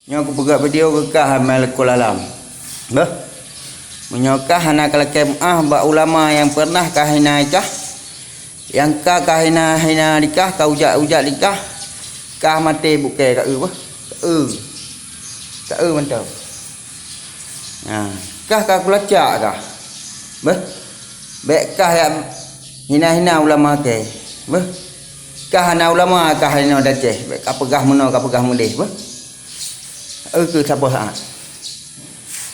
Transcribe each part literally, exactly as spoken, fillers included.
Nyoe kupeugah video keu kah Malekul Alam. Beuh. Meunyoe kah hana kalakée meuáh bak ulama nyang peureunah kahina kah, nyang ka kahina-hina di kah, kaujak-ujak di kah, kah maté bukée ka eu beuh. Ka eu. Ka eu mantong. Nah, kah ka kulacak kah. Beuh. Bék kah nyang hina-hina ulama kée. Beuh. Kah hana ulama kah inoe di Aceh. Bék kapeugah meunoe kapeugah meudeh. Beuh. Eu keuh saboh saát.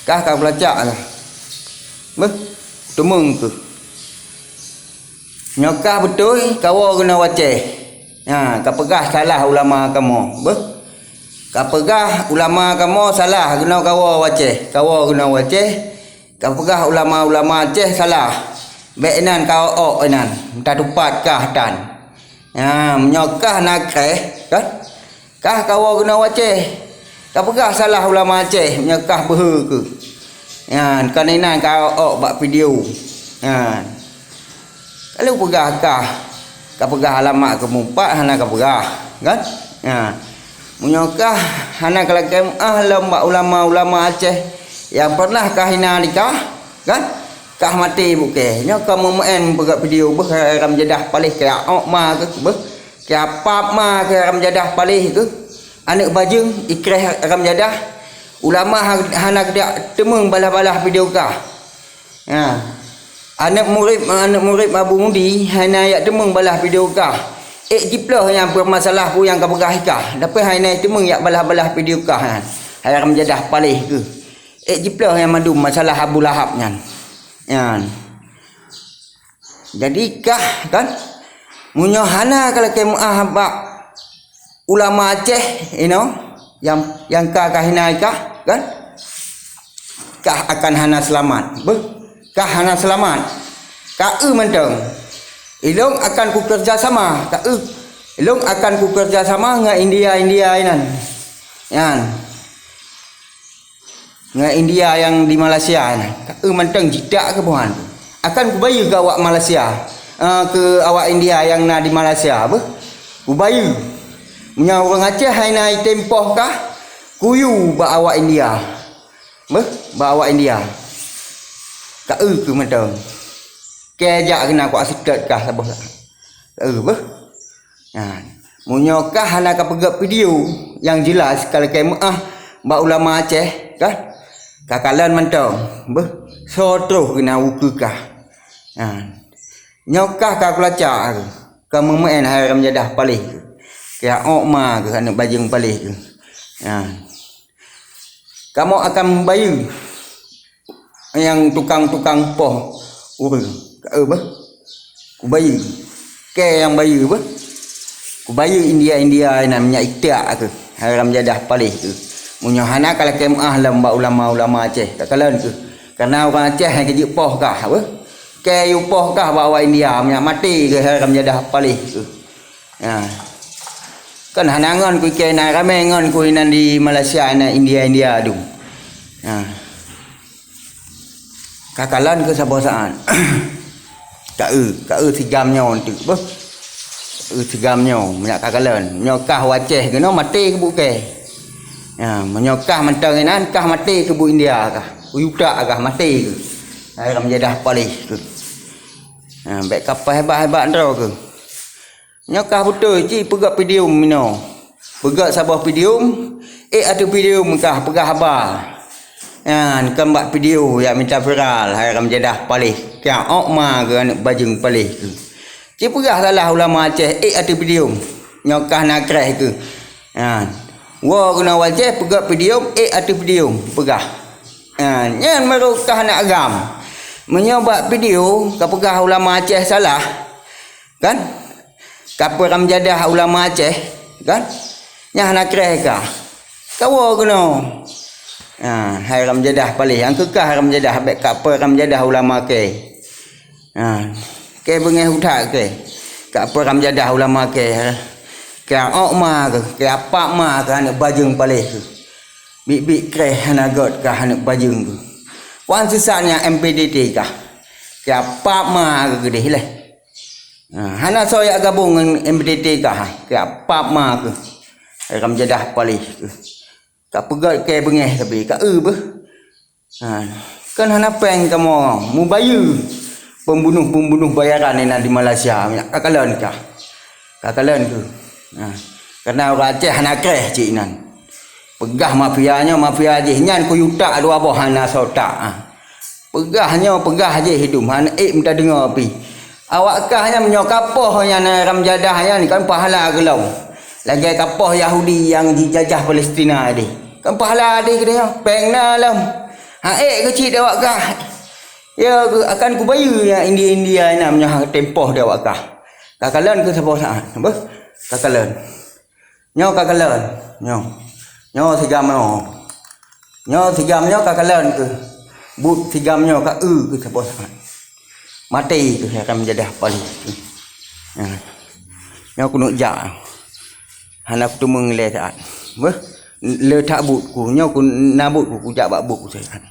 Kah ka kulacak kah. Beuh. Teumeung keuh. Nyoe kah beutôi kawoe keunoe u Aceh. Ha, kapeugah salah ulama kamoe. Beuh. Kapeugah ulama kamoe salah keunoe kawoe u Aceh. Kawoe keunoe u Aceh. Kapeugah ulama-ulama Aceh salah. Bék inan ka ôk-ôk inan. Tatupat kah tan. Ha, meunyoe kah na kréh, kan? Kah kawoe keunoe u Aceh. Kapeugah salah ulama Aceh, meunyoe kah beuhe keuh. Nyan, kon inan ka ôk bak video. Nyan. Ka lheueh peugah kah, kapeugah alamat keu mumpat hana kapeugah, kan? Nyan. Meunyoe kah hana kalakée meuáh lom bak ulama-ulama Aceh nyang peureunah kahina di kah, kan? Kah maté bukée. Nyoe ka meumeuén peugah video beuh haram jadah paléh keu ôk ma keuh beuh. Keu apab ma keu haram jadah paléh keuh. Aneuëk bajeueng ikréh haram jadah. Ulama ha-, hana keudak teumeung balah-balah video kah. Ha. Aneuëk murit, aneuëk murit Abu Mudi hana jak teumeung balah video kah. Ék jiplôh nyang peumasalah peue nyang kapeugah kah. Tapi hana teumeung jak balah-balah video kah nyan. Haram jadah paléh keuh. Ék jiplôh nyang mandum masalah Abu Lahab nyan. Nyan. Jadi kah kan, meunyoe hana kalakée meuáh bak ulama Aceh inoe nyang, nyang ka kahina kah kan, kah akan hana seulamat. Beuh, kah hana seulamat. Ka eu mantong. Ilong akan kukeurja sama, ka eu. Ilong akan kukeurja sama ngon India-India inan. Nyan. Ngon India nyang di Malaysia nyan. Ka eu mantong jidak keu Tuhan. Akan kubayeue keu awak Malaysia, eh, keu awak India nyang na di Malaysia, beuh. Kubayeue. Meunyoe ureuëng Aceh hai na item poh kah, kuyue bak awak India. Beuh, bak awak India. Ka eu keu mantong. Kée jak keunan kuaseutôt kah saboh. Ka eu, beuh. Nyan. Meunyoe kah hana kapeugét video nyang jeulaih kalakée meuáh bak ulama Aceh, kah? Kakalon mantong, beuh, soe troh keunan ukeue kah. Nyan. Nyoe kah ka kulacak keuh, ka meumeuén hai ramjadah paléh keuh. Keu ôk ma keuh aneuëk bajeueng paléh keuh. Nyan. Kamoe akan bayeue nyang tukang-tukang poh ureuëng. Ka eu beuh? Kubayeue. Kée nyang bayeue beuh? Kubayeue India-India inan minyak itak keuh. Hai ramjadah paléh keuh. Meunyoe hana kalakée meuáh lom bak ulama-ulama Aceh. Kakalon keuh. Kareuna ureuëng Aceh nyang keujeuet poh kah beuh? Kée yue poh kah bak awak India, minyak maté keuh hai ramjadah paléh keuh. Ya. Kan hana ngon ku ikée na ramé ngon ku inan di Malaysia, inan India-India tu. Ya. Kakalon keuh saboh saát. Ka eu, ka eu sigam nyoe teuk beuh. Ka eu sigam nyoe, minyak kakalon. Nyoe kah u Aceh keunoe maté keuh buet kée. Ya, meunyoe kah mantong inan, kah maté keuh buet India kah. Kuyue utak kah maté keuh. Hai ramjadah paléh keuh. Ya, bék kapah hebat-hebat droe keuh. Nyoe kah beutôi cit peugét video inoe. Peugét saboh video, ék ateueh video kah peugah haba. Nyan kon bak video jak mita viral hai ramjadah paléh. Keu ôk ma keuh aneuëk bajeueng paléh keuh. Cit peugah salah ulama Aceh ék ateueh video. Nyoe kah na kréh keuh. Nyan. Woe keunoe u Aceh peugét video ék ateueh video peugah. Nyan, nyan meurok kah aneuëk agam. Meunyoe bak video kapeugah ulama Aceh salah, kan? Kapeue ramjadah ulama Aceh, kan? Nyan hana kréh kah. Kawoe keunoe. Ha, hai ramjadah paléh, nyang keu kah ramjadah, bék kapeue ramjadah ulama kée. Ha, kée beungéh that kée. Kapeue ramjadah ulama kée, ha. Keu ôk ma keuh, keu apab ma keuh aneuëk bajeueng paléh keuh. Biet-biet kréh hana gét kah aneuëk bajeueng keuh. Wan sisat nyang M P T T kah. Keu apab ma keuh keudeh lé. Ha, hana soe jak gabong ngon M P T T kah, keu apab ma keuh. Hai ramjadah paléh keuh. Ka peugét kée beungéh tapi ka eu beuh. Ha, kan hana péng kamoe mubayeue pembunuh-pembunuh bayaran inan di Malaysia, ka kalon kah. Ka kalon keuh. Ha, karena ureuëng Aceh hana kréh cit inan. Peugah mafia nyoe, mafia jih nyan kuyue utak dua boh hana soe utak. Ha. Peugah nyoe, peugah jih hidum, hana ék meuta deungoe pih. Awak kah nyan meunyoe kapoh nyan ram jadah nyan kan pahala geulom. Lagée kapoh Yahudi nyang jijajah Palestina deh. Kan pahala deh geutanyoe, péng na lom. Ha ék keuh cit awak kah. Ya akan kubayeue nyang India-India nyan meunyoe hana tempoh di awak kah. Ka kalon keuh saboh saát. Beuh, ka kalon. Nyoe ka kalon. Nyoe. Nyoe sigam nyoe. Nyoe sigam nyoe ka kalon keuh. Buet sigam nyoe ka eu keuh saboh saát. Maté keuh akan menjadi paléh. Nyoe. Nyoe keuneuk jak. Hana kuteumeung lé saát. Beuh, le that buet ku. Nyoe ku na buet ku, kujak bak buet ku saát.